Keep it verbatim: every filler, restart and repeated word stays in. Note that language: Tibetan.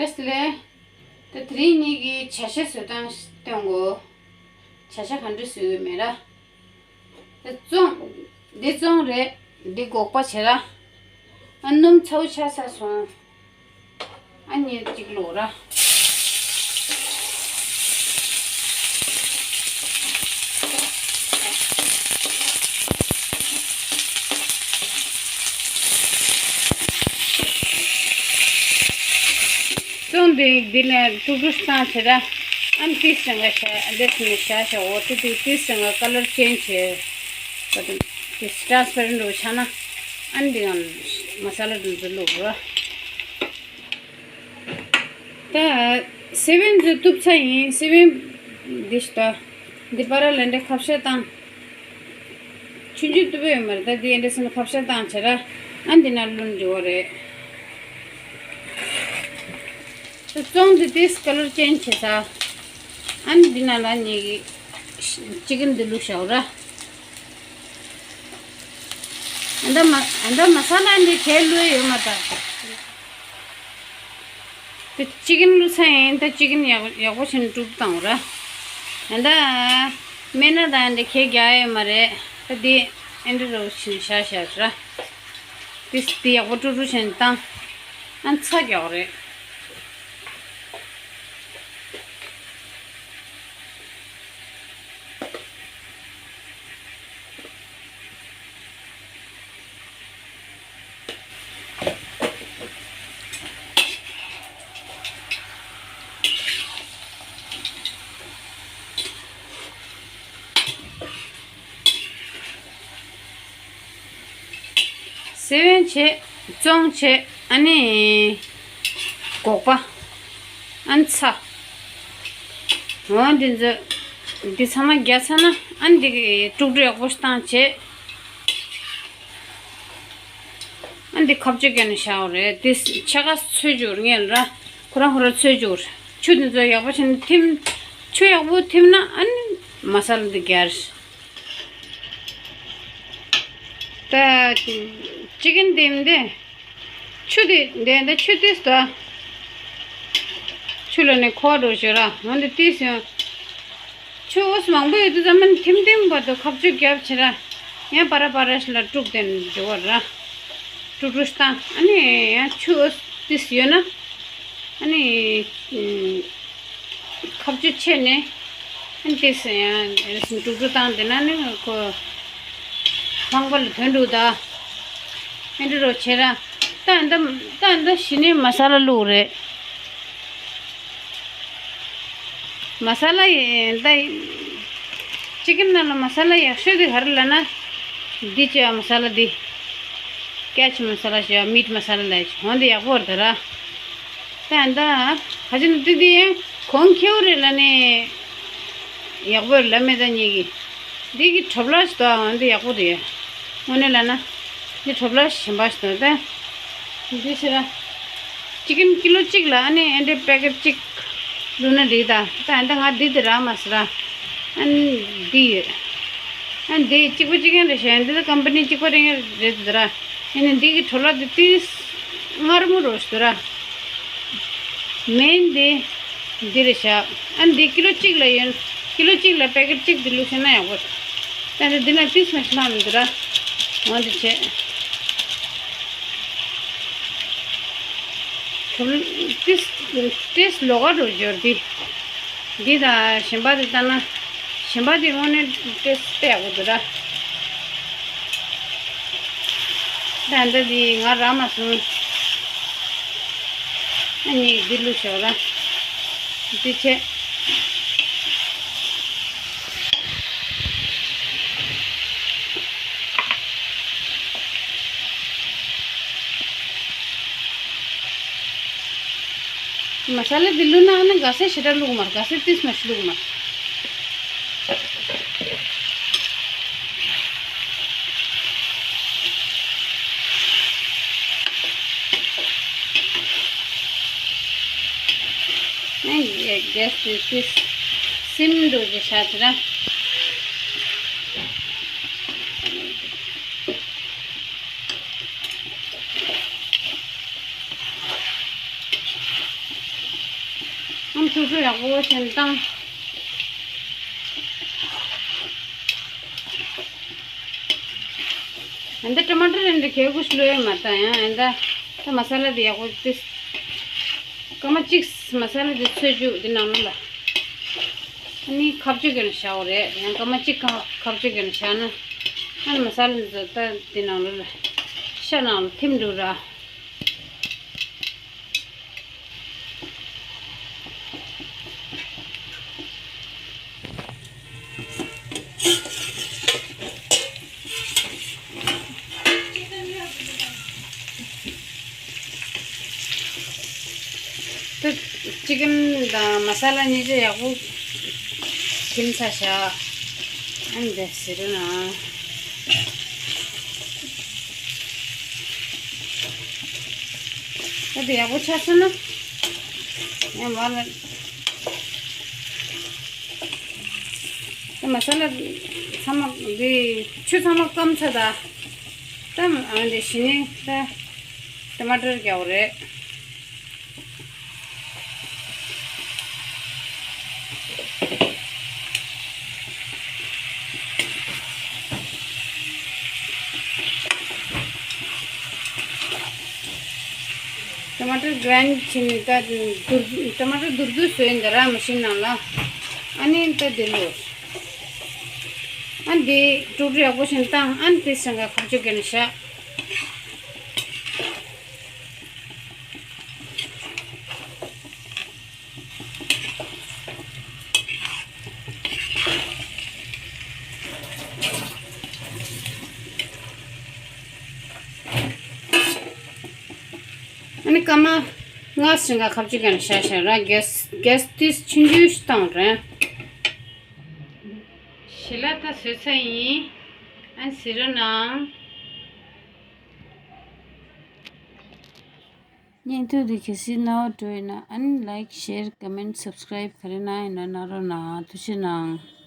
ལས་ལས། ད་དེ་རིང་ངེད་ཀྱིས་བྱ་ཤ་བཟོ་སྟངས་སྟོན་གོ། བྱ་ཤ་ག་འདྲ་བཟོ་གི་མེད་ར། ད་བཙོང་། འདི་བཙོང་རེད། འདི་སྒོག་པ་བྱེད་ར། ཨ་སྣུམ་ཚ་བོ་ཆགས་ཚར་སོང་། ཨ་ནི་གཅིག་ལོག་ར། བཙོང་དེ་འདི་ལ་དཀྲུག་དཀྲུག་བཏང་བྱས་ར། ཨ་ནི་ཏིས་ཅང་ག་ཤ་འདི་སུ་ནས་ཤ་ཤ་འོ་ཏི་ཏི་ཏིས་ཅང་ག་ཀ་ལར་ཅེན་ཇི་བྱས། ད་དུང་ཏིས་ཊྲན་སི་པེ་རེན་ཊི་རུ་ཆགས་ན། ཨ་ནི་འདི་ཡང་མ་ས་ལ་དུ་འཛུལ་ལུགས་ར། ད་སེ་བན་ཚོ་གཏུབ་ཚར་ཡིན། སེ་བན་འདི་ཞིག་ད་འདི་པ་ར་ལ་འདྲ་ཁ་བཤད་བཏང་། ཆུང་ཆུང་གཏུབ་ཡོད་མ་རེད། ད་འདི་འདྲ་སེ་ན་ཁ་བཤད་བཏང་བྱས་ར། ཨ་འདི་ན་བླུགས་འགྲོ་བ་རེད། ད་བཙོང་འདི་ཏིས་ཀ་ལར་ཅེན་ཇི་བྱས་ཚར། ཨ་འདི་ན་ལ་ངེད་ཀྱིས་ཅི་ཀན་འདི་བླུགས་བཞག་ར། ཨ་ད་མ་ཨ་ད་མ་ས་ལ་འདི་གས་བླུགས་ཡོད་མ་ད། དེ་ཅི་ཀན་བླུགས་ཚར་ཡིན། ད་ཅི་ཀན་ཡག་ཡག་པོ་བྱས་ནས་དཀྲུག་བཏང་ར། ཨ་ད་སྨན་སྣ་དང་འདི་གས་རྒྱག་ཡོད་མ་རེད། ད་འདི་ཨེ་འདྲ་རོ་བྱས་ནས་བཞག་བཞག་ར། དེ་དེ་ཡག་པོ་དཀྲུག་དཀྲུག་བྱས་ནས་བཏང་། ཨ་ཚ་རྒྱག་རེད། སེ་བན་བྱས། བཙོང་བྱས། ཨ་ནི་སྒོག་པ། ཨ་ནི་ཚྭ། འོ་འདི་ཚོ་འདི་ཚང་མ་རྒྱག་ཚར་ན། ཨ་ནི་འདི་དཀྲུག་དཀྲུག་ཡག་པོ་ཞིག་བཏང་བྱས། ཨ་འདི་ཁ་གཅོད་བརྒྱབ་ནས་བཞག་པ་རེད། འདི་ཕྱེད་ཀ་ཚོས་རྒྱུ་རེད་ངས་ར། ཁོ་རང་ཁོ་རང་ཚོས་རྒྱུ་རེད། ཆུ་འདི་ཚོ་ཡག་པོ་བྱས་ནས་ཐིམ། ཆུ་ཡག་པོ་ཐིམ་ན་ཨ་ནི་མ་ས་ལ་འདི་རྒྱག་རེད། ད་ཅི་ཀན་འདི་མི་འདི། ཆུ་དེ་འདི་འདི་ཆུ་ཏིས་ད། ཆུ་ལ་ནི་ཁོ་འགྲོ་ཞོ་ར། འོ་འདི་ཏིས་ཡང་། ཆུ་འོས་མང་པོ་ཡོད་དུས་ཙམ་མ་ཐིམ་ཐིམ་བར་དུ་ཁ་གཅོད་རྒྱབ་བྱེད་ར། ཡང་པ་ར་པ་ར་ཞིག་ལ་དཀྲུག་དེ་འགྲོ་བ་ར། དཀྲུག་དཀྲུག་བཏང་། ཨ་ནི་ཡང་ཆུ་འོས་ཏིས་ཡོད་ན། ཨ་ནི། ཁ་གཅོད་ཆེ་ནས། ཨ་ནི་ཏིས་ཡང་དཀྲུག་དཀྲུག་བཏང་དེ་ན་ནི་ཁོ། ལྷང་པ་ལ་དོན་འགྲུག་ད། ཨེ་འདྲ་རོ་བྱེད་ར། ད་ཨ་ད་ད་ཨ་ད་གཞི་ནས་མ་ས་ལ་བླུགས་རེད། མ་ས་ལ་ཡི་ད། ཅི་ཀན་ནང་ལ་མ་ས་ལ་ཡག་ཤོས་དེ་ག་རེ་ལབ་ན། འདི་བྱས་མ་ས་ལ་འདི། ཀེ་ཆི་མ་ས་ལ་བྱས་མིཊ་མ་ས་ལ་ལབ་བྱས་འོ་འདི་ཡག་པོ་རེད་ད་ར། ད་ཨ་ད། ག་ཅི་ན་འདི་འདི་ཡང་གོང་ཁེའུ་རེད་ལབ་ནས། ཡག་པོ་རེད་ལབ་མེད་ད་ངེད་ཀྱིས། འདི་གི་གྲོ་ལ་ཞིག་འདུག་ཨ། འདི་ཡག་པོ་རེད། དངོས་གནས་ལབ་ན། འདི་གྲོ་ལ་གཞན་པ་ཞིག་འདུག་ད། འདི་ཕྱིར། ཅི་ཀན་ཀི་ལོ་གཅིག་ལ་ཨ་ནི་ཨེ་འདྲའི་པེ་ཀེཊ་གཅིག་བླུགས་ན་འགྲིག་ད། ད་ཨ་ད་ང་འདི་འདི་རག་མ་སོང་ར། ཨ་ནི་འདི་ཡོད། ཨ་འདི་གཅིག་པ་གཅིག་རྐྱང་རེད་ཤག་འདི་ད་ཀམ་པ་ནི་གཅིག་པ་རེད་རེད་འདུག་ར། ཨ་ནི་འདི་གི་གྲོ་ལ་འདི་ཏིས་མངར་མོ་རོ་ཞིག་འདུག་ར། མེན་འདི། འདི་རེད་ཤག་ཨ་འདི་ཀི་ལོ་གཅིག་ལ་ཡོད། ཀི་ལོ་གཅིག་ལ་པེ་ཀེཊ་གཅིག་འདི་བླུགས་ཤེས་ན་ཡག་པོ་རེད། ད་འདི་འདི་ན་ཏིས་མ་ཤི་ལྷག་མི་འདུག་ར། འོ་འདི་བྱས། གྲོ་ལ་ཏིས་ཏིས་ལོགས་ཀ་འགྲོ་འབྱོར་འདི། འདི་དང་གཞན་པ་དེ་ལྟ་ན། གཞན་པ་དེ་དངོས་གནས་ཏིས་དཔེ་ཡག་པོ་འདུག་ར། ད་འདི་འདི་ང་རག་མ་སོང་། ཨ་ནི་འདི་བླུགས་ཤོག་ར། འདི་བྱས། མ་ས་ལ་འདི་བླུགས་ན་ཨ་ནི་ག་ས་ཞེ་དྲག་བླུགས་མ་རེད། ག་ས་ཏིས་མ་ཞིག་བླུགས་མ་རེད། ཨེ་གེ་སི་དེ་ཏིས་སིམ་འགྲོ་གི་ཤ་ཚ་ར། ཆུ་ཚོད་ཡག་པོ་བྱས་བཏང་། ཨ་འདི་ཊ་མ་ཊར་རེ་འདི་གས་གུ་ཤི་ལོས་མ་བཏང་ཡང་ཨ་འདི་ད་མ་ས་ལ་འདི་ཡག་པོ་ཏིས། སྐར་མ་གཅིག་མ་ས་ལ་འདི་ཚོས་རྒྱུ་འདི་ནང་ལོགས་ལ། ཨ་ནི་ཁ་གཅོད་གྱོན་བྱའོ་རེད། ཡང་སྐར་མ་གཅིག་ཁ་ཁ་གཅོད་གྱོན་བྱས་ན། ཨ་ནི་མ་ས་ལ་འདི་ད་འདི་ནང་ལོགས་ལ། ཤ་ནང་ལ་ཐིམ་འགྲོ་ར། ཏུ་ཅི་ཀན་དང་མ་ས་ལ་གཉིས་ཆ་ཡག་པོ་ཐིམ་ཚར་བཞག་ཨ་འདི་ཟེར་ན། ད་དེ་ཡག་པོ་ཆགས་སོང་ན། ཡང་མར་ལ། ད་མ་ས་ལ་ཚང་མ་འདི་ཆུ་ཚང་མ་སྐམ་ཚར་ད། ད་ཨ་འདི་གཞི་ནས་ད་ཊ་མ་ཊར་རྒྱག་པ་རེད། ཊ་མ་ཊར་གྷ་རའིན་ཌ་བྱས་ནས་ད་དུར་ཊ་མ་ཊར་དུར་དུར་བཟོས་ཡིན་ད་ར་མ་ཤིན་ནང་ལ། ཨ་ནི་ད་དེ་ལོ། ཨ་འདི་དཀྲུག་དཀྲུག་ཡག་པོ་བྱས་ནས་བཏང་། ཨ་ནི་དེ་སང་ག་ཁ་གཅོད་གྱོན་བཞག་ཨ་ནི་སྐར་མ་ལྔ་ཙམ་ག་ཁ་གཅོད་གྱོན་བཞག་བཞག་ར། གེ་སི་གེ་སི་ཏིས་ཆུང་ཆུང་ཞིག་བཏང་རེད། ཞལ་ལག་ད་བཟོས་ཚར་ཡིན། ཨ་ནི་གཟིགས་རོགས་གནང་། བརྙན་ཐུང་འདི་གལ་སྲིད་རྣ་བར་འགྲོ་ཡོད་ན་ཨ་ནི་ལའིཀ་ཤེར་ཀོ་མེན་སབ་སི་ཀ་རའིབ་ག་རེ་གནང་ཡོད་ན་གནང་རོགས་གནང་། ཐུགས་རྗེ་གནང་།